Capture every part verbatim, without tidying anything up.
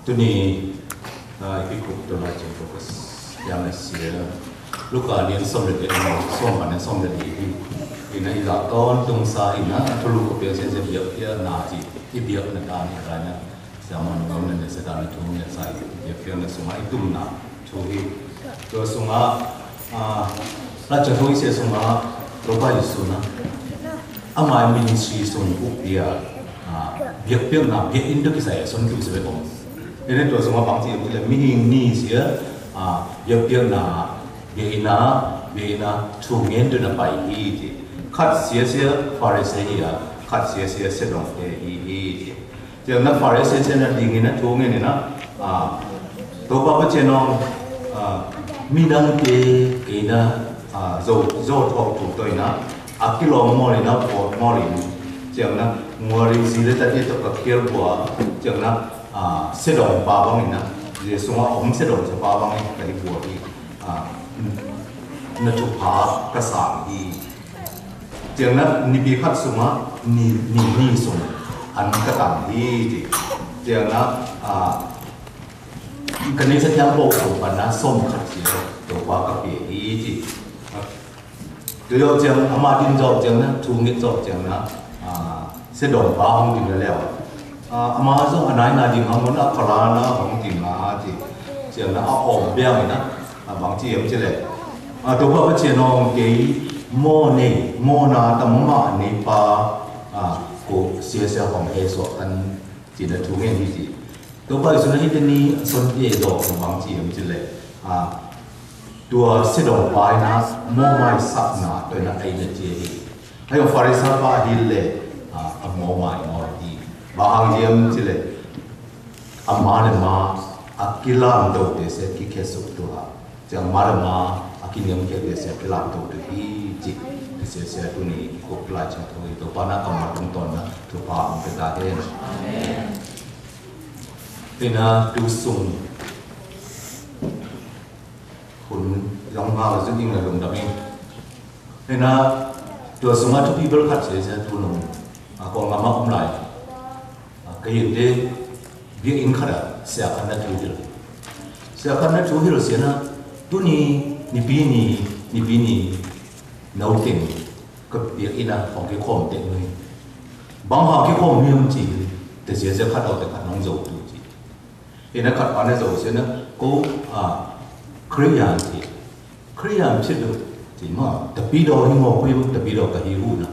Tuni, a, i pi kuk to lai cheng focus. Yang na sia. Luka nian sôm leh di, sôm pan nian sôm leh di. Ina i la ton tung sa ina, tulu ko pia sen sen biak pia na ji. I biak na ta ni ka na. Sia mon ngam na ne se ta na tung ya sa i biak pia na sung ai tum na. Tua sung a, a, la cha thoi sia sung a, Tôba Yêsu na. Ama ministry sung u pia, a, biak pia na, biak in dôk i sa ya sung tu se be kong. Ene tua sung a pang chi, ene mi hing ni sia, a, biak pia na, biak in na, biak in na, thungen tu na pai hi ti. Khat sia sia, Pharisee hi a, khat sia sia, sedong te hi hi ti. Tia na Pharisee sia na ding ina thung ina, a, Tôba pa chen ong, a, mi nang te ke na, a, zo, zo thok tu to ina, a ki long mol ina, pot mol in, tia na, ngua ri si le ta te to ka kiel bua, tia na, a, sedong pa bang ina, Yêsu ma om sedong sa pa bang ina, ka i bua i, a, na chu pa ka sang i. Tia na nipikhat sung a ni, ni, ni sung an ka tang hi ti. Tia na, a, ka ni sa tiang bok sung pan na sôm khat sia to pa ka pia hi ti. Tua yô tia ama tin jok tia na, thungit jok tia na, a, sedong pa hong tin leo. A, ama zong a nai na ding hong na khala na hong tin na ti. Tia na a om biang na, a, bang chi em chi le. A, Tôba pa chen ong kei mo ne, mo na ta mo ma ne pa, a, ko sia sia hong he so an chi na thungen hi ti. Tôba Yêsu na hi te ni son te do bang chi em chi le. A, tua sedong pa na mo mai sa na to na ai na chi hi. Hai Pharisee pa hi le, a, a mo mai mo hi. Ba hang yem chi le. A ma le ma, a ki lam do te se ki ke suk tu ha. Tia ma le ma, a ki niam ke te se ki lam do te hi chi. Te se se tu ni ko kla cha tu ni to pa na ka ma tung ton na, tu pa ang ke ta he. Amen. Pi na tu sung. Hun yong ma zun ing na lung dam ing. Hê na, tua sung a thu pi bel khat se se thu nung. A kong a ma um lai. A, ka yin te, bia in khat a, sia khat na thu hil. Sia khat na thu hil se na, tu ni, ni pi ni, ni pi ni, nau teng, ka bia in a, kong ke kong teng ni. Bang ha ke kong ni um chi, te sia sia khat au te khat nong zau tu chi. Ina khat pa na zau se na, ko, a, Khristian ti. Khristian ti do, ti ma, tapi do hi mo kui, tapi do ka hi hu na.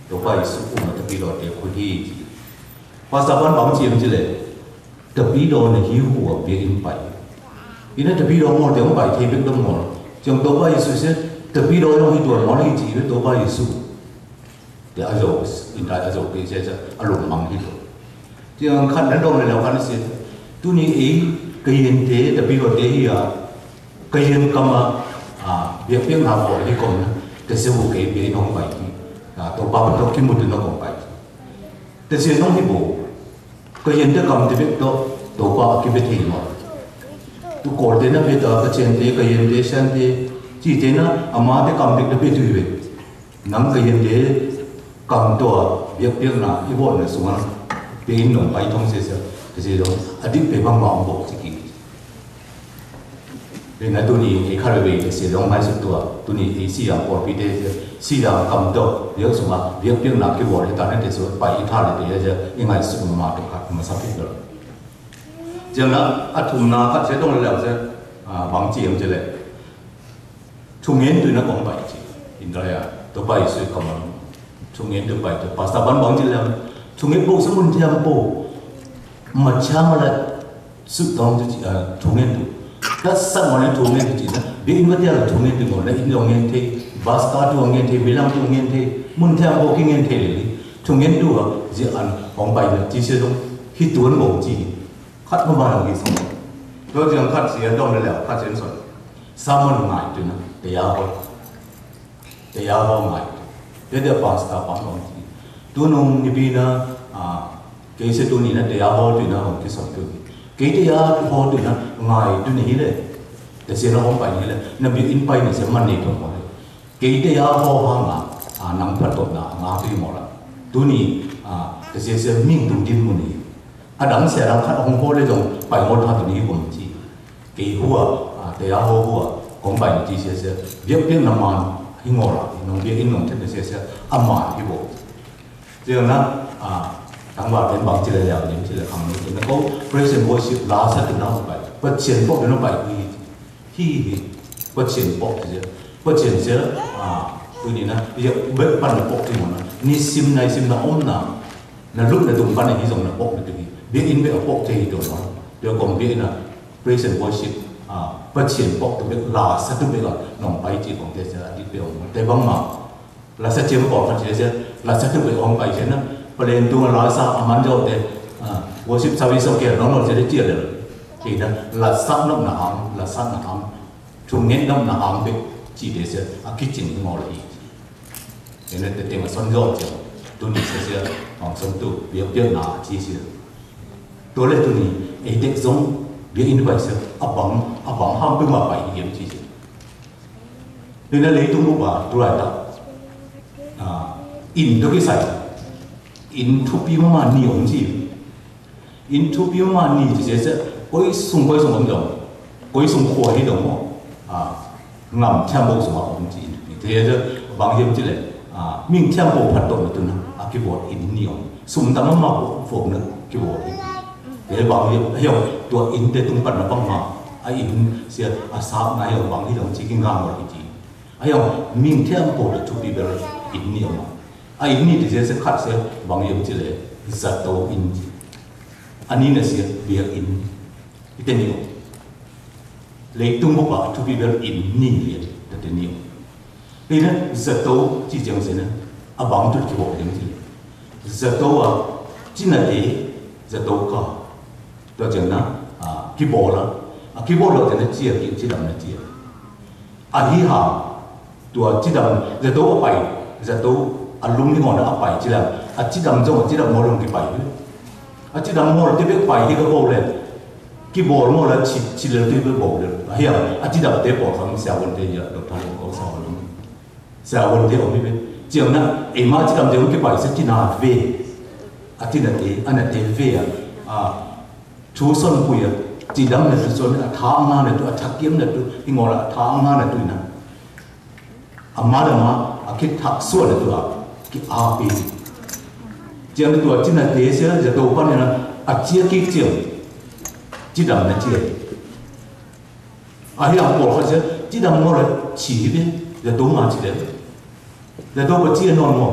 Do pa Yêsu ku ma tapi do te kui hi ti. Pastor pan bang chi em chi le. Tapi do na hi hu a bia in pai. Ina tapi do mo te pai te bia do mo. Chiang do pa Yêsu se, tapi do yong hi do mo hi chi do pa Yêsu. Te a zô, in tai a zô, kei se se, a lung mang hi to. Ti ang khan na dong le lau khan se, tu ni e, kei yen te, ta pi ro te hi a, kei yen kam a, a, biak biak na ko hi kom na, te se bu kei biak nong bai ki, a, to pa to ki mu tu nong bai ki. Te se nong hi bu, kei yen te kam te biak to, to pa ki biak te hi ma. Tu kol te na biak ta, ka chen te, kei yen te, san te, chi te na, a ma te kam biak te biak tu hi biak. Nang kei yen te kam to a, biak biak na, i bot na suan, pe in nong pai tong se se, ke se dong, a dik pe bang bang bok si ki. Pe na tu ni, e kar be, ke se dong mai su tua, tu ni, e si yang por pi te se, si yang kam to, biak suma, biak biak na ki bot, e ta ne te su, pai i ta le te se, i ngai su ma to ka, ma sa pi do. Jang na, a thum na, ka se dong le se, a, bang chi yang se le. Thungen tu na kong bai chi. In da ya, to bai sui kong. Thungen tu bai tu. Pastor ban bang chi lam. Thungen bo sa mun thiam bo. Ma cha ma la su tong tu chi, a, thungen tu. Ka sa ma la thungen tu chi na. Bi in ma tia la thungen tu mo la in dong ngen te. Bas ka tu ngen te, bilang tu ngen te. Mun thiam bo ki ngen te le. Thungen tu a, ji an kong bai na chi se dong. Hi tuan bo chi. Khat ma ba dong hi song. To jiang khat si dong le le, khat sen song. Sa môn ngai tu na, te ya ho. Te ya ho ngai. Te te pastor pang long ti. Tu nung ni bi na, a, kei se tu ni na te ya ho tu na hong ki song tu ni. Kei te ya ho tu na ngai tu ni hi le. Te se na hong pai ni le. Na bi in pai ni se man ni tu mo le. Kei te ya ho ha nga, a, nang phat to na nga tu mo la. Tu ni, a, te se se ming tu din mo ni. A dang sia dang khat hŏng hô lĕ dŏng pai ngŏ tha tơ ni gum chi. Kei hua, a, te a hô hua, gong pai ni chi sia sia. Biă biă na man, hi ngô la, nŏng biă in nŏng thet na sia sia, a man hi bô. Sia na, a, tang wa ten bang chi lĕ leo, ni chi lĕ kang ni chi na kô, praise and worship, la sa tu na pai. Pă chien bô na pai kui. Hi hi, pă chien bô chi sia. Pă chien sia, a, tu ni na, ya, bê pan bô chi mô na. Ni sim na, sim na, om na. Na lŭp na tung pan hi dŏng na bôk na tu hi. Biă in bê a bôk te hi dŏng ma. Biă gong biă in a praise and worship. A, pă chien bôk tu bê la sa tu bê la. Nŏng pai chi gong te sa a dit bê ong. Te bang ma. La sa chiem bôk pă chien sia. La sa tu bê ong pai chien na. Pă len tung la sa a man jô te. A, worship service ong kia nŏng nŏng sia de chia de. Chi na la sa nŏng na ang, la sa na ang. Chung ngen nŏng na ang bê. Chi de sia. A kitchen ngô la hi. Ê nê tê tê ma son yô sia, tu ni sia sia, ong son tu, biă biă na chi sia. Tô lê tu ni, ê tê zong, biă in bai sia, a bang, a bang ham tu ma bai yêm chi sia. Ê nê lê tu mu ba, tu lai ta. A, in tô ki sai. In thu pi ma ma ni ong chi. In thu pi ma ni chi sia sia, kôi sung kôi sung ong dong. Kôi sung khua hi dong mô. A, ngăm thiăm bô sung ong chi in thu pi. Sia sia, bang yêm chi lê. A, ming thiăm bô phat dong tu na. A, ki bôt in ni ong. Sum tam ma bô phôm na, ki bôt in. Sia bang yêm, yêm, tua in tê tung phat na bang ma. A in sia, a sap na yêm bang hi dong chi ki ngăm bôt hi chi. A yêm, ming thiăm bô tu thu pi bel in ni ong. A in ni tê sia sia khat sia, bang yêm chi lê, zato in chi. A ni na sia, biă in. Ite ni ong. Lê tung bô ba, thu pi bel in ni lê, tê tê ni ong. Lê na, zato chi jang sia na, a bang tu ki bô yêm chi lê. Zato a, chi na tê, zato ka. Tua jang na, a, ki bô la. A ki bô la jang na chia, ki chi dam na chia. A hi ha, tua chi dam, zato a pai, zato a lŭng ni ngon a pai chi dam, a chi dam dong, a chi dam mô lŭng ki pai. A chi dam mô tê bê pai hi ka bô lê. Ki bô mô la chi, chi lê tê bê bô lê. A hi ha, a chi dam tê bô khăm sia won tê ya, dôk tha lŭng kô sia won lŭng. Sia won tê ôm bê. Chiang na, ê ma chi dam dê ôm ki pai sa chi na vê. A chi na tê, a na tê vê a. A, Thu son pui a, chi dam na thu son, a thak nga na thu, a thak kiêm na thu, i ngol a thak nga na thu na. A ma la ma, a ki thak sua na thu a, ki a pi. Chiang na thu a chi na tê sia, zato pan na, a chia ki chiang. Chi dam na chia. A hi a pol kha sia, chi dam ngol a chi hi bi, zato ma chi le. Zato pa chi non mo.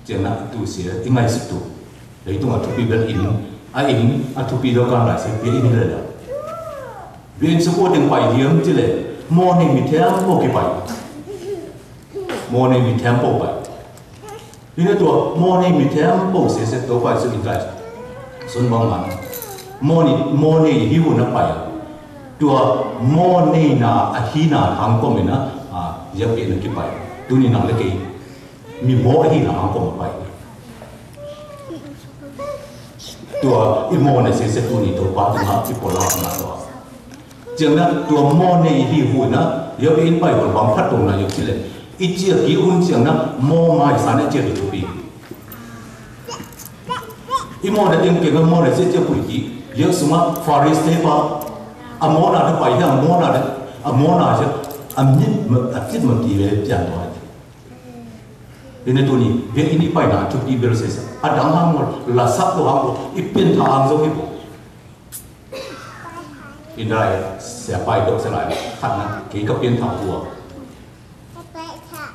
Chiang na tu sia, i ngai sik tu. Lei tung a thupi bel in, a in, a thupi do ka ngai sia, bia in le la. Bia in sa ko ting pai hiam chi le, mo ni mi thiam mo ki pai. Mo ni mi thiam po pai. Ni na tua, mo ni mi thiam po sia sia to pai su in kai. Sun bang man. Mo ni, mo ni hi hu na pai. Tua mo ni na, a hi na, hang ko mi na, a, ya bia na ki pai. Tu ni na le kei. Mi mô ahi na hang kôm pai. Tua i mô ne se se tu ni to pa tu na i po la na tua. Chiang na tua mô ne i hi hui na, yo bi in pai hui bang phat tong na yo chi le. I chia ki un chiang na mô mai sa ne chia tu pi. I mô ne tiang ke mô ne se chia pui ki. Yo suma Pharisee pa. A mô na tu pai ya mô na de. A mô na se. A mit ma a tit ma ki le chiang tua. Ri ne tu ni, bia ini pai na, thupi bel sesa. A dang hang mol, la sap tu hang mol, i pin tha hang zong i bo. Indai, sia pai dok sia lai, khat na, kei ka pin tha hua.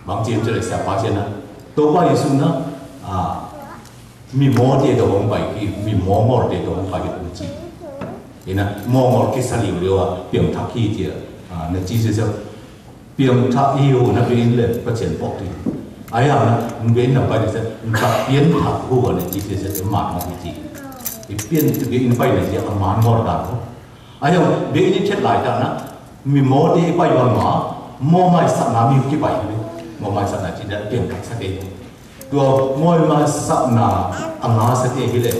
Bang chin chere sia pa chin na. To pa Yesu na, a, mi mo te do hong pai ki, mi mo mo te do hong pai ki tu chi. Ina, mo mo ki sa liu liu a, piang thak ki tia, a, na chi sia sia. Piang thak i hu na bia in le, pa chien pok ti. Ai hang na, bia in na pai le se, thak piang thak hu na chi se se, man mo ti. I piang tu bia in pai na chi, a man mo ta ko. Ai hang, bia in chet lai ta na, mi mo ti pai wan ma, mo mai sa na mi ki pai le. Mo mai sa na chi da piang thak sa te. Tua môi ma sap na, a nga sa te hi le.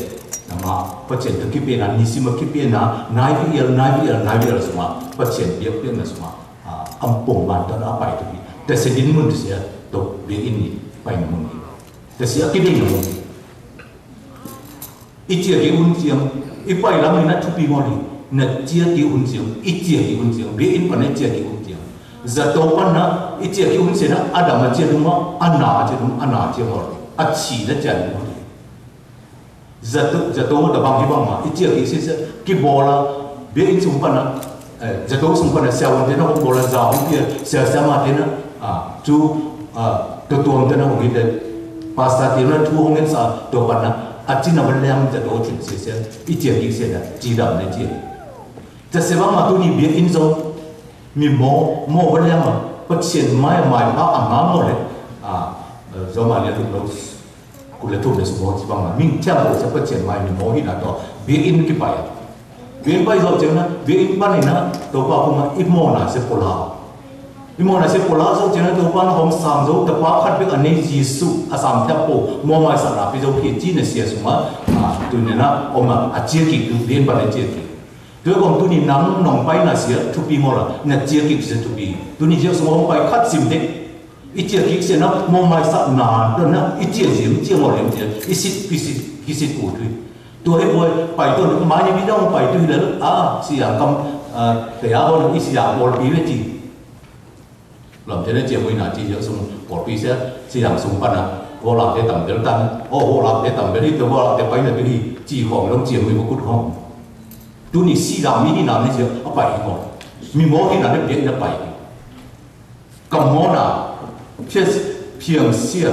Na ma, pa chien tu ki pia na, ni si ma ki pia na, nai pi ial, nai pi ial, nai pi ial suma, pa chien bia pia na suma. A, am pung man tan a pai tu pi. Te se din mun tu sia, tu bia in ni, pai na mun ni. Te sia ki din na mun ni. Ih cia ki un ciêng, ih pai lam ih na thupi ngol ih, na cia ki un ciêng, ih cia ki un ciêng, biă in pan na ih cia ki un ciêng. Zato pan na ih cia ki un ciêng na, Adam a cia dum ma, a na a cia dum, a na cia ngol, a ci na cia dum ngol. Zato, zato ta bang hi bang ma, ih cia ki sia sia, ki bôla, biă in sung pan na, zato sung pan na, sia wan te na, bôla za hong pia, sia sia ma te na, a, tu, a, tu tuang te na, hong hi te, pasta te na, tu hong en sa, tu pan na, a ci na bơlem, zato cin sia sia, ih cia ki sia na, ci dam ne cia. Ta sia bang ma tu ni biă in sung, mi mo, mo bơlem ma, păt sien mai, mai pa, a ma mo le, a, zo ma le tu lo. Kŭ lĕ thŭp lĕ sum ôh, ci bang na mĭn thiăm pô sa pơt siên mai ni mô hi na to. Biă in ki pai. Biă in pai so ciêng na, biă in pai ni na, to pa kŭ ma i mô na se pô la. I mô na se pô la so ciêng na to pa na hom sang so, to pa khăt biă anei Yêsu, a sang thiăm pô, mô mai sa na pi so ki ci na sia sum ma, a, tu ni na, ôm a, a cia ki, tu biă in pai na cia ki. Tu kông tu ni nang nong pai na sia, tu pi mô la, na cia ki sia tu pi. Tu ni cia sum ôm pai khăt sim dek. I cia kik se na, mô mai sa na, dô na, i cia zim, cia mô lem cia, i sit, ki sit, ki sit ku tui. Tua hi boi, pai tui, mai ni bi dong pai tui lel, a, si yang kam, a, te a hon, i si yang bol pi we ti. Lom te ne cia mui na, ci cia sung, bol pi se, si yang sung pan na, wo la te tam bel tan, o, wo la te tam bel i, te wo la te pai na tui, ci hong, long cia mui mô kut hong. Tu ni si yang mi ni na, ni cia, a pai hong. Mi mô hi na, ne biă na pai. Kăm mô na, phiêng, phiêng sia,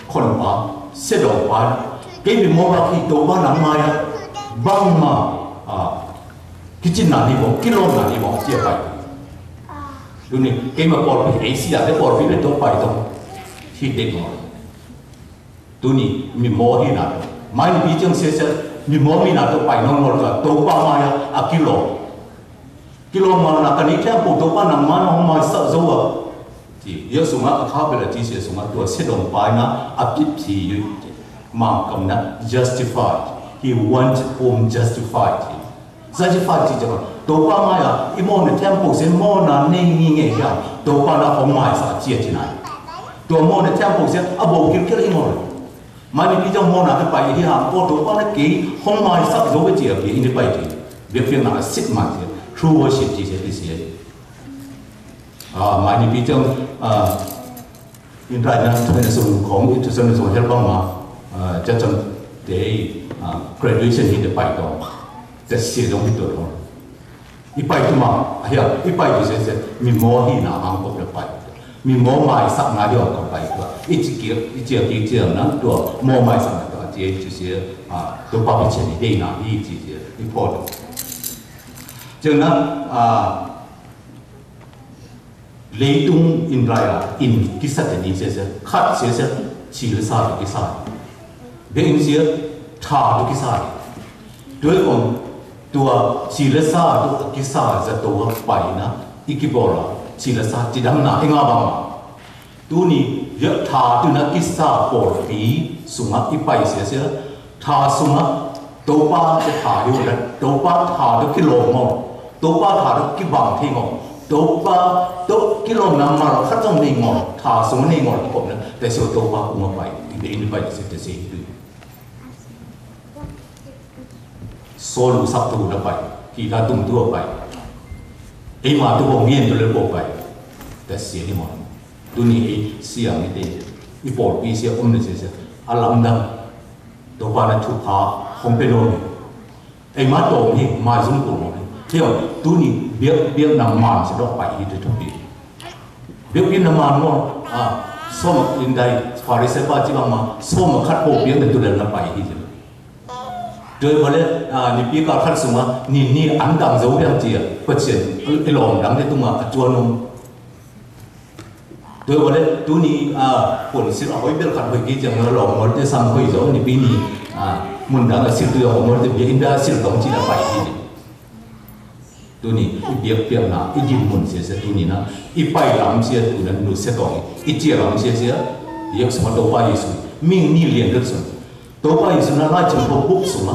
khon pa, se dong pa, kei bi mô ba ki to ba nang mai a, bang ma, a, ki cin na ni bong, ki lon na ni bong, cia pai. Tu ni, kei ma por pi, ei sia, te por pi, le to pai to, hi dek mô. Tu ni, mi mô hi na to. Mai ni pi ciêng se se, mi mô mi na to pai nong mô to, to pa mai a, a ki lon. Ki lon ma na ka ni thiăm pô to pa nang ma nong mai sa zo a. Ci, Yêsu sung a ka bê la ci se sung a tua se dong pai na, a pip ci yu. Mang kam na, justified. He wants whom justified. Justified ci jama. To pa mai a, i mô na thiăm pô se mô na ne ngi nge ya. To pa na hong mai sa cia ci na. To mô na thiăm pô se, a bô kil kil i mô. Mai ni pi jong mô na te pai hi hang, pô to pa na kei, hong mai sa zo we cia, biă in pai cia. Biă phiêng na sit mai cia. True worship ci se ti sia. A, mai ni pi jong, a, in rai na, tu ne sung kong, tu ne sung hel bang ma, a, cia jong te, a, graduation hi te pai to. Te sia jong hi to to. I pai tu ma, a hia, i pai tu se se, mi mô hi na ang kôp le pai. Mi mô mai sak na hia kôp pai tu. I ci kiêk, i cia kiêk cia na tua, mô mai sak na tua, cia i ci sia, a, tua pa pi cia ni dei na, i ci sia, i pô tu. Cia na, a, Leitung in rai a, in ki sa te ni se se, khăt se se, ci le sa tu ki sa. Be in se, tha tu ki sa. Tuê kon, tua ci le sa tu ki sa za tua pai na, i ki bôla, ci le sa ti dang na, i ngă bang. Tu ni, ya tha tu na ki sa bôl pi, sung a i pai se se, Tha sung a, Tôpa te tha hiu lĕ, Tôpa tha tơ ki lŏm ngol, Tôpa tha tơ ki bang thi ngol, Tôpa tơ ki lŏm nămar khăt sung ni ngol, tha sung ni ngol kôp lĕ, te sô Tôpa kung a pai, i te in pai te se te se hi tu. Sô lu sap tu na pai, ki tha tung tu a pai. Ei ma tu bong ngien tu lĕ kôp pai. Te se hi ngol. Tu ni ei sia mi te, i pôl pi sia um ni sia sia, a lam dang. Tôpa na thu pha, hong pe lon. Ei ma tong hi, ma zung kul mong hi. Theo, tu ni biak, biak na man se dok pai hi te tu pi. Biak biak na man mong, a, sôm in dai, Pharisai pa ci bang ma, sôm khăt pô biak na tu lel na pai hi te. Doi bale, a, ni pi ka khăt sung a, ni, ni an dang zâu yang ci a, păt sien, i lom dang te tu ma, a chua nung. Tui wa lĕ, tu ni, a, pun sir a hoi bel khăn hoi ki jang lom mol te sang hoi zo ni pi ni, a, mun dang a sir tu a hoi mol te bia in da sir dong ci na pai ni. Tu ni, i biak biak na, i jin mun sia sia tu ni na, i pai lam sia tu na nu sia tong, i cia lam sia sia, yak suma Tôpa Yêsu, ming ni lien dut sum. Tôpa Yêsu na lai chang ko buk suma.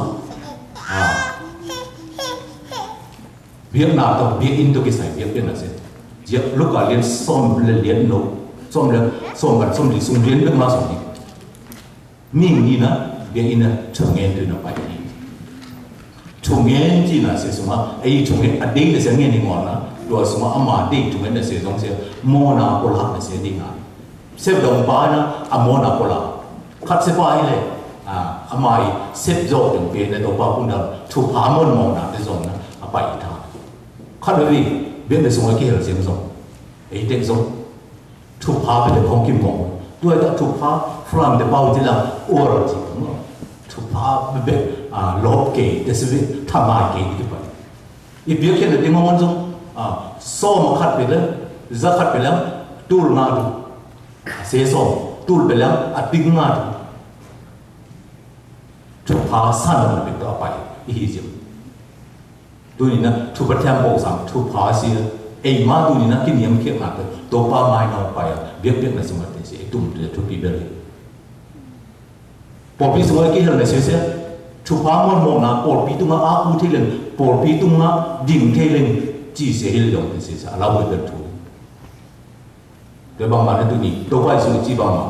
A. Biak na to, biak in to ki sai, biak biak na se. Yak Luka lien sôm lĕ lien no, sôm lĕ, sôm băn, sôm di, sôm lien biak ma sôm di. Ming ni na, Biăk inna thungen tui na pai. Thungen ci na se suma, ei thungen a dei na se ngen ni ngona, tua suma ama dei thungen na se zong se, mona kola na se dei na. Sep dong pa na, a mona kola. Khat se pa ile, a, ama i sep zok dong pe na dong pa pun dang, thu pa mon mona te zong na, a pai ta. Khat le ri, biăk na suma ki hel se zong. Ei tek zong. Thupha bê lĕ khŏng kim mông. Tuai ta thupha, Frang te pau ti la, ur ti mông. Thupha bê bê, a, lop ke, te si bê, tha mai ke, ti pa. I biăk ke lĕ ti mông zong, a, sôm khat bê lĕ, za khat bê lĕ, tul nga du. Se sôm, tul bê lĕ, a pik nga du. Thupha san lŏng bê ta pai, i hi jim. Tuni na, thupha thiam bok sang, thupha si, ei ma tuni na, kin yam kiak na, to pa mai na pai, biăk biăk na sima te si, ei tum tu, thupi bê lĕ. Pôlpi sima ki hel na si si, thupha mon mon na, pôlpi tung a aku thei leng, pôlpi tung a ding thei leng, ci si hel yong te si si, a lau bê bê tu. Te bang ma na tuni, to bai su ci bang ma.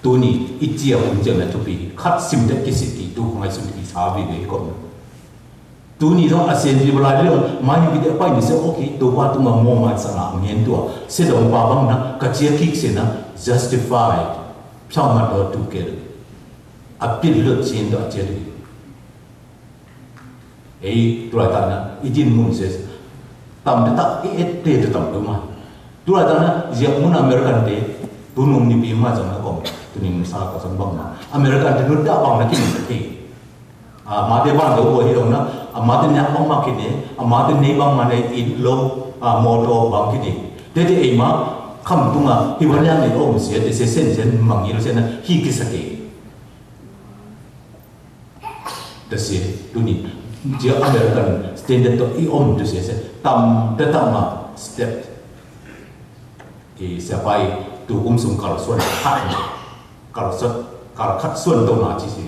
Tuni, i cia kun jeng na thupi, khat sim te ki si ki, tu kong ai sim ki sa bi be kon. Tuni dong a sen bi bla leo, mai bi de pai ni se, okay, to wa tu ma mo mai sa na, mien tua. Se dong pa bang na, ka cia kik se na, justified. Piang ma to tu ke. A pit lut sin to a cia di. Ei, tu lai ta na, i jin mun se. Tam de ta, i et te de tam de ma. Tu lai ta na, ziak mun American te, tu nung ni pi ma zong na kong, tu ning sa ka zong bang ma. American te nu da bang na kin te. A, ma te bang de wo hi dong na, a, ma te nyak bang ma kin ne, a, ma te ne bang ma ne, i lo, a, motor bang kin ne. Te te ei ma, kam tu nga, hi wa liang ne om se, te se sen sen, ma ngil se na, hi ki sa ke. Tase, tuni, cia American standard to i om tase, se, tam, te tam ma, step. I siapai, tu kum sung kal suan, kal suan, kal khat suan to na ci si.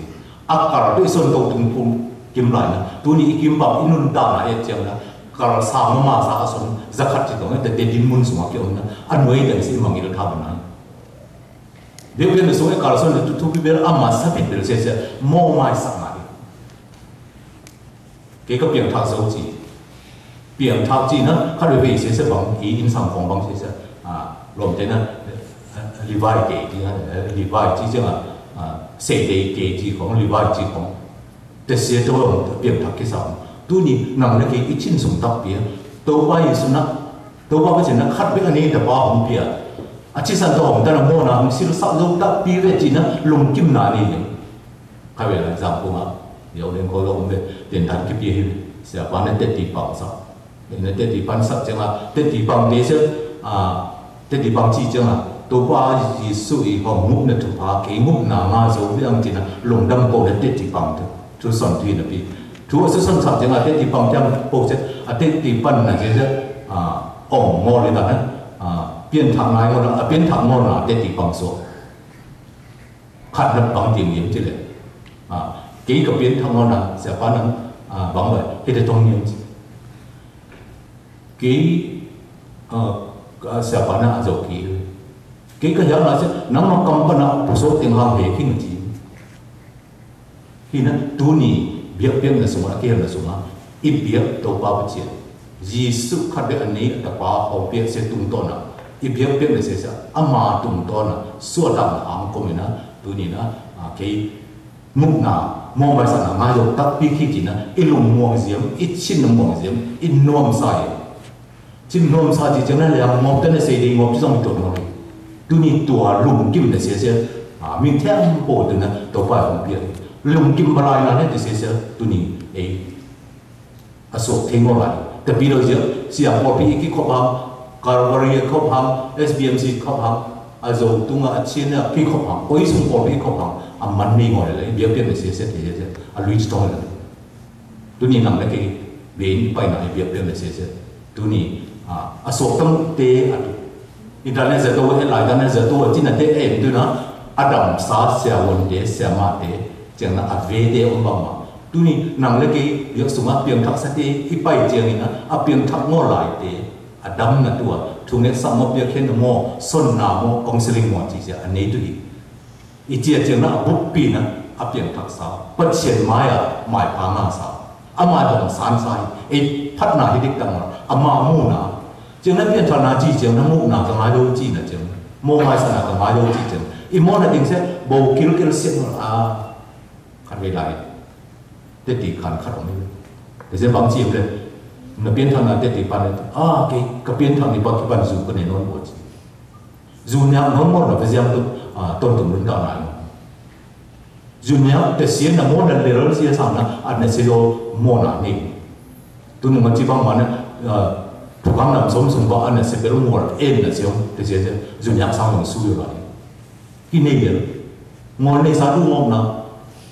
A kal tu i suan to tung kum, kim lai na. Tuni i kim bang i nun ta na, e ciang na. Kal sa ma ma sa a suan, za khat ci to na, te te din mun sung a ki om na. A nuai dan si mangil ta ba na. Biăk biăk na sung e kal suan tu tu pi bel ama sapit bel se se mo mai sa mai. Ke ka piang thak zau ci. Piang thak ci na, khat bê bê se se bang, i in sang kong bang se se. A, lom te na, Levi ke ci na, Levi ci se ma, a, se de ke ci kong, Levi ci kong. Te se to bang, piang thak ke sa. Tuni, nang na ke i cin sung tak pia. To bai su na, Tôba bê ci na khat bê a ni ta pa hong pia. A ci san to hong ta na mo na hong sil sa lo ta pi bê ci na lung kim na ni. Kha bê la zang kung a. Yau leng ko lo bê tien tan ki pi hin. Sia pa na tết ti pang sa. Na tết ti pang sa ciang a. Tết ti pang de se. A, tết ti pang ci ciang a. Tôba Yêsu i hong mŭk na tu pa ke mŭk na ma zo bê ang ci na lung dam ko na tết ti pang tu. Thu son thuê na pi. Thu a su son sap jeng a tết ti pang tiang pô se a tết ti pang na se se, a, ong mô li ta na, a, piên thak ngai mô na, a, piên thak mô na tết ti pang so. Khat na pang tiang yem ci le. A, kei ka piên thak mô na, se pa na, a, bang bai, kei te tong yem ci. Kei, a, ka, se pa na a zo kei. Kei ka hiam na se, nang ma kam pa na, pô so tiang hang he king ci. Hi na tuni biăk biăk na sung a, a kei na sung a, i biăk Tôba bê ci. Yêsu khat bê a ni a ta pa hong biăk se tung to na. I biăk biăk na se sa, ama tung to na, sua dang na ang kôm na, tuni na, a kei mŭk na, mông bai sa na, ngai yôk tak pi ki ci na, i lung muang ziam, i cin muang ziam, i nuam sa yem. Cin nuam sa ci ciang na liang ngop ta na se di ngop ci zong mi tot ngop. Tuni tua lung kim na se se. A, ming thiam pô tu na to pai hong pia. Lung kim ba lai na ne ti se se tuni ei. A sok thei ngop lai. Ta pi lo zia, sia pô pi ki khop hang, Calvary khop hang, S B M C khop hang, a zo tung a chin a ki khop hang. Oi sung pô pi khop hang. A man mi ngop le, bia pia na se se ti se se. A lui ci tong le. Tuni nang lĕ kei, wen pai nang i biăk biăk lĕ se se. Tuni, a, a sok tang te a tu. Internet zato, e lai internet zato, a cina te e tu na, a dam sa, sia won te, sia ma te, ciang na a ve te om bang ma. Tuni nang lĕ kei, biăk sung a piang thak sa te, i pai ciang i na, a piang thak ngô lai te, a dam na tua, thung e sa mo biăk hen mo, son na mo, counseling mo ci sia, a ne tu i. I cia ciang na a buk pi na, A piang thak sa, pơt siên mai a, mai pha nga sa. A mai hong san sa, ê phat na hi dik tang a, a ma mu na. Ciang na piang thak na ci, ciang na mu na, ka ngai lo ci na ciang. Mo mai sa na ka ngai lo ci ciang. Ih mo na ting se, bo kil kil siên a. Khan wei lai. Tê ti khan khan ong. Tê se bang ci le. Na piang thak na tê ti pan. A, ke, ka piang thak ni bak ki pan zu ka ne non bo ci. Zu niak nong mor na pê ziang tu, a, ton tum lun tao nai. Zu niak tê siên na mor na lel siên sang na, a na siên lo mor na ni. Tu nung ma ci bang ma na, a, tu kang nam som sung ba a na siên bel mor, en na siên, tê siên, zu niak sang nong su yo lai. Ki ne lel. Mor ne sa du mor na.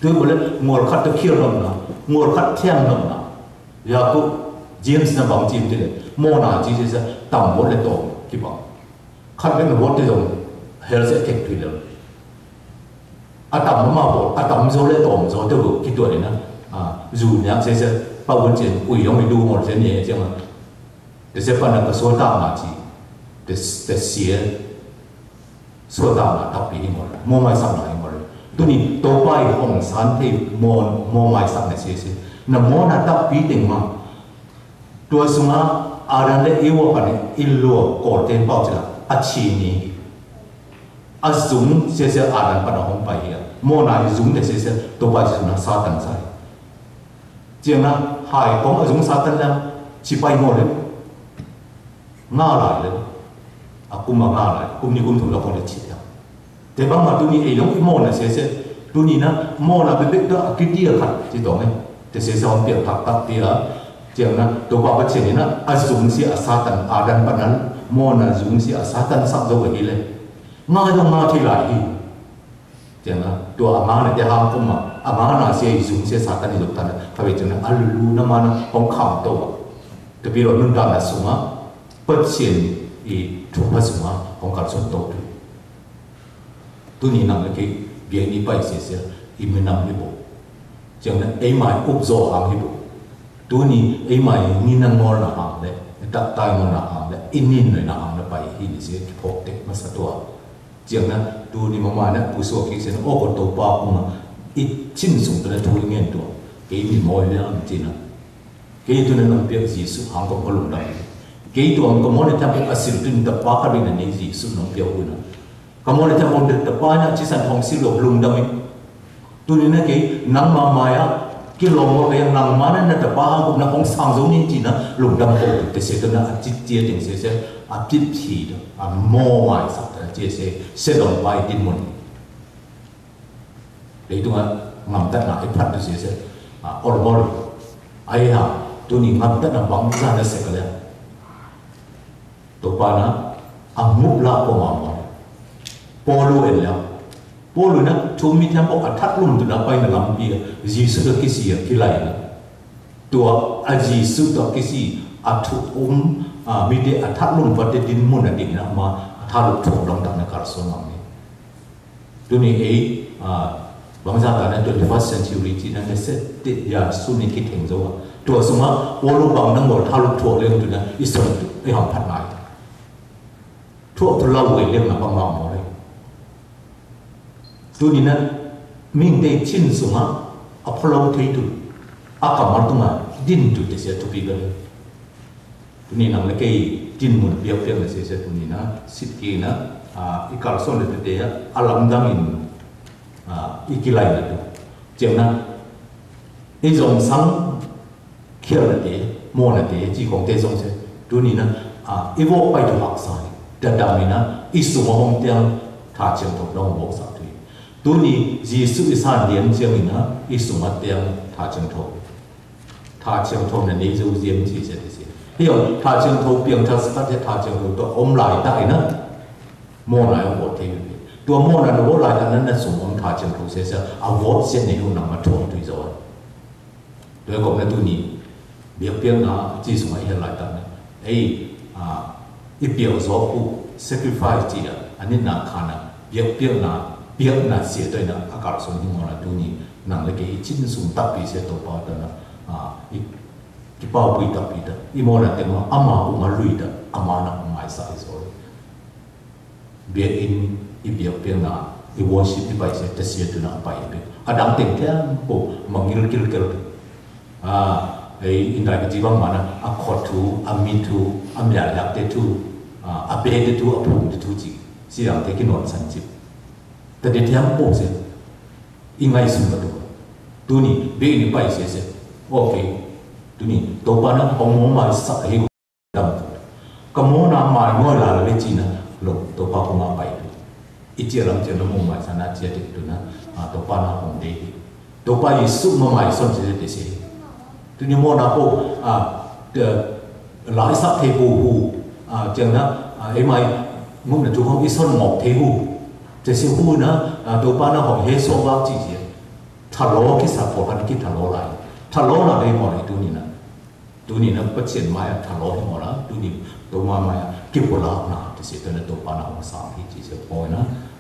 Tu bole, mor khat tê kiel nong na. Mor khat thiang nong na. Ya ku, James na bang ci ti le. Mor na ci siên sa, tam bole to, ki bang. Khăn kơ nô bôt tê dong, hel se kek tui lơ. A tăm ma bôt, a tăm zô lê tôm zô tê bôt, ki tuă lê na. A, zu niak se se, pă wun chên, ui yong mi du ngol se nie, chên ma. Tê se pă na kơ sô tăm ma chi. Tê, tê sie, sô tăm ma tăp pi hi ngol. Mô mai săk na hi ngol. Tui ni, tô pai hong san tê, mô, mô mai săk na se se. Na mô na tăp pi têng ma. Tua sung a Adan leh Eva pă ni i lua kol ten pau chi la a chi ni. A zung se se Adan pă na hong pai hia. Mô na i zung te se se to pai chi sung na Satan sai. Chiang na hai kong a zung Satan na chi pai mô le. Nga lai le. A kum a nga lai. Kum ni kum thum la kong le chi ya. Tê bang ma tui ni ê yong i mô na se se. Tui ni na mô na bê bê tơ a kit ti a khat ti tong ê. Tê se se hong piak thak thak ti a. Chiang na tô ba ba chên ni na a zung si a Satan Adan pă na mô na zung si a Satan săk zô bê hi lê. Nga yong nga thi lai hi. Chiang na tô a nga na tê hang kôm ma a nga na si a i zung si a Satan i zuk tan na. Kha bê chiang na a lu lu na ma na hong kham tô. Tê bê lo nun ta na sung a. Pơt chên i thu pha sung a hong kal son tô tui. Tui ni năng lĕ kê biă ni pai se se i mui năm hi bô. Chiang na ê mai ŭp zô hang hi bô. Tui ni ê mai ni năng ngol na hang lĕ, ê tăk tai ngol na hang lĕ, i nin noi na hang lĕ pai hi ni se ki phok tek ma sa tua. Chiang na tui ni ma mai na pu sô ki se na ô kô tô pa ŭ ma i chin sung tơ na tui ngen tua. Kê mi môi lĕ am chin na. Kê tui na nong piak Yêsu hang kô kô lung dam. Kê tui hang kô mô ni tham piak a sil tui ni ta pa ka bi na ni Yêsu nong piak hui na. Ka mô ni tham hong dek ta pa na chi san hong sil lôk lung dam i. Tui ni na kê nang ma ma ya ki lông mô kê yang nang ma na na ta pa hang kô na hong sang zô ni chi na lung dam kô te se tui na a chit chia ting se se a chit phi ta a mô mai sa ta chia se se dong bai tin mun. Lei tung a ngam tăt na i phat tu se se a ol mol. Ai ha tui ni ngam tăt na bang sa na se ka le. Tô pa na a ngŭp la kô ma mol. Pôlu en le. Pôlu na thu mi tham pô a thak lum tu na pai na lam pi a Yêsu tơ ki si a ki lai na. Tua a Yêsu tơ ki si a thu um a mi tê a thak lum pa tê din mun a din na ma a thak lum thu dong tăk na kar so ngam ni. Tui ni ê, a, bang sa ta na twenty-first century chi na ne se te ya su ni ki theng zo wa. Tua sung a, ôlu bang na ngol tha lu thuă leng tui na, i son tui, i hong phat nai. Thuă tu lau wei leng na bang bang mo leng. Tui ni na, ming te chin sung a, a pha lau thei tu, a ka mal tu ma, din tu te se tu pi ga leng. Tui ni năng lĕ kei tin mun biă biă lĕ se se tui ni na, sit ki na, a, i kal son lĕ tê tê a, a lam dang in, a, i ki lai na tu. Chiang na, i zong sang kial na tê, mo na tê, chi kong tê zong se, tui ni na, a, i wo pai tu hak sa, ta dam i na, i sung a hong tiang, tha chiang thok dong wo sa tui. Tui ni, Yêsu i san dien chiang i na, i sung a tiang, tha chiang thok. Tha chiang thô na nê zô ziêm chi se ti se. Hiong tha chiang thô piang tha skat he tha chiang thô to ôm lai ta i na. Mô na ôm bôt thê yu. Tua mô na nô bôt lai ta na na sum ôm tha chiang thô se se. A bôt se ne yu na ma thô tui zô. Tua kôm na tui ni. Biă piang na chi sum ai he lai ta na. Ei, a, i piao zô ku sacrifice chi a. Ani na khana. Biă piang na. Biă na sia toi na. A kal sum ni mô na tui ni. Năng lĕ kê i chin sum tap pi se to pa ta na. A, i Ki pau pui ta pi ta, i mô na teng ma, ama u ma lui ta, ama na u mai sa i so. Biă in, i biă piang na, Worship i pai se, tê sie tu na pai be. A dang teng teng po mangil kil kil. A, e, in dai ka jibang mana, a khot tu, a mi tu, a mi a yak te tu, a, a be te tu, a pung te tu ji. Si yang te ki non san ji. Ta de tiang po se. I ngai sun ka tu. Tu ni, be ni pai se se. Okay. Tu ni, to pa na, ong mo ma sa hi. Dam. Ka mô na mai ngôi la la be chi na, lo, to pa kô ma pai tu. I chi lam chi na mô mai sa na chi te tu na, a, to pa na hong de. To pa Yêsu ma mai son chi te se. Tu ni mô na kô, a, te, la i sa te kô hu, a, chi na, a, e mai, mô na tu hong i son mô te hu. Te se hu na, a, to pa na hong he so wa chi chi. Tha lo ki sa po kan ki tha lo lai. Tha lo na de mô na tu ni na. Tu ni na pa chien mai a tha lo hi mô na, tu ni to ma mai a ki pô la na, te se tu na to pa na hong sang hi chi se pô na.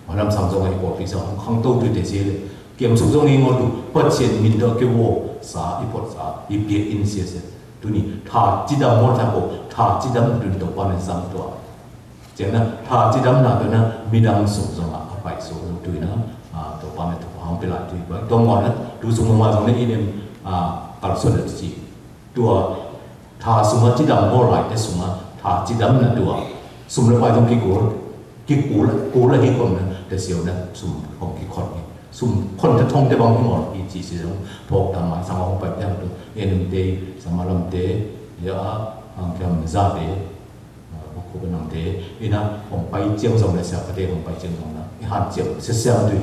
Ma lam sang zong hi pô pi sa hong khang to tu te se le. Kiam suk zong hi mô tu, pa chien min do ki wo sa, i pô sa, i pia in se se. Tu ni, tha chi dam mô tha pô, tha chi dam tu ni to pa na sang tu a. Chang na, tha chi dam na tu na, mi dang suk zong a, a pai so tu na, a, to pa na tu hong pi la tu ba. To mô na, tu suk mô ma zong ni i nem, a, kal so na chi. Tua, tha sum a chi dam hô lai te sum a, tha chi dam na tua. Sum la pai tong ki kul, ki kul, kul la hi kon na, te siu na, sum hong ki kon ni. Sum kon te tong te bang hi mô, i chi si dong, pok tam mai, sang hong pai piang tu, en te, sama lam te, ya, ang kiam za te, a, bok ko benang te, ina, hong pai chiang zong na, sia ka te hong pai chiang zong na, i han chiang, se siang tu.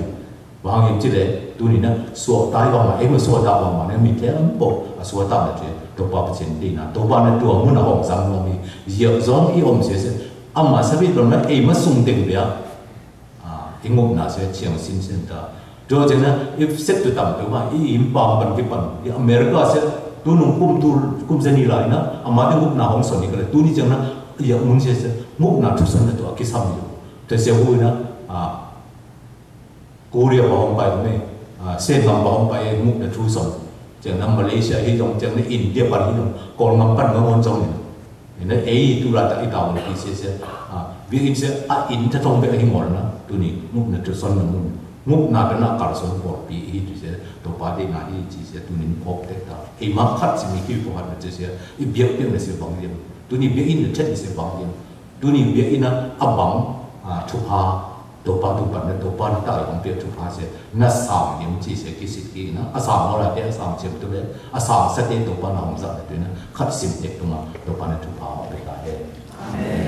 Wang yem chi le, tu ni na, suak tai wang ma, em suak tai wang ma, ne mi te am po, a suak tai na chi, to pa pa chen di na, to pa na tu amu na hong sang wang mi, yek zong i om se se, ama sa bi don na, em ma sung teng bia, a, i ngop na se, chiang sin sen ta. Tu chen na, i set tu tam tu ma, i im pam pan ki pan, i America se, tu nung kum tu, kum se ni lai na, ama te ngop na hong son ni ka le, tu ni chen na, ya mun se se, ngop na tu son na tu, a ki sam yu. Te se hui na, a, Korea pa hong pai me, a, Sen bang pa hong pai nguk na tu son. Chang na Malaysia hi dong, chang na India pan hi dong, kol ngam pan ngam on chong ni. Ina ei tu la ta i ta wal ki se se, a, bi in se, a, in ta tong be hi mol na, tu ni, nguk na tu son na mun. Nguk na ta na kal son kol pi hi tu se, to pa de na hi chi se, tu ni kok te ta. Ei ma khat si mi ki ko hat na se se, i biak biak na se bang yem. Tu ni biak in na chet na se bang yem. Tu ni biak in na a bang, a, tu pa, To pa tu pan na to pa na ta hong pia tu pa se na sang yem chi se ki sit ki na a sang mo la te a sang chem tu le a sang sa te to pa na hong sa tu na khat sim tek tu ma to pa na tu pa hong pia ta he. Amen.